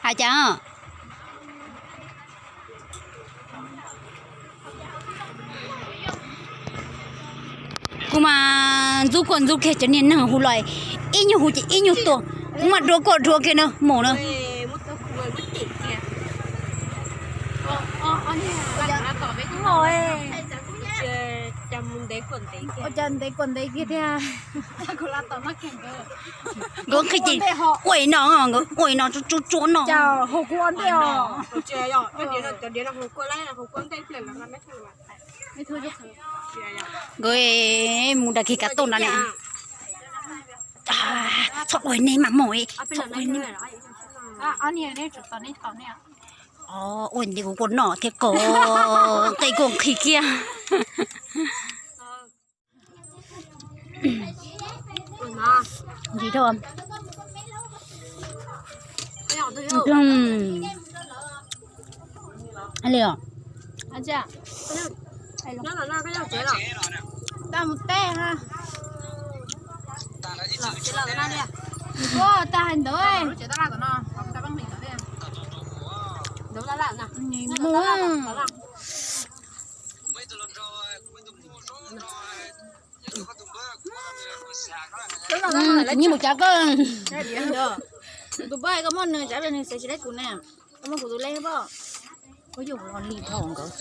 Hais cas? Kuv mas ntxub kuaj ntxub kiag cov niag neeg hu los, ib nyuag hu ces ib nyuag tuag, kuv mas dhuav kuaj dhuav kiag na mus na. Ua cas ntev kuaj ntev kiag thiab. Nkawd nqhis ces ua li no, nkawd ua li no tsuav tsuav no. Nkawd mus nram kiag kav toj nrad ne. Txhob ua nej mas mog, txhob ua nej. Ua ntev kuv kuaj noj thiab ko, nqe kuaj nqhis kiag. Ntsis dhau. Li os. Tag mus teb ha. Ua tag hais ntawd. Mus. Nyiam mus cav koj. Tus poj koj muaj nws cav nws xav tsis laib kuv ne. Koj muaj kuv tus lej poj. Koj yuav kuv los li thaum nkawd.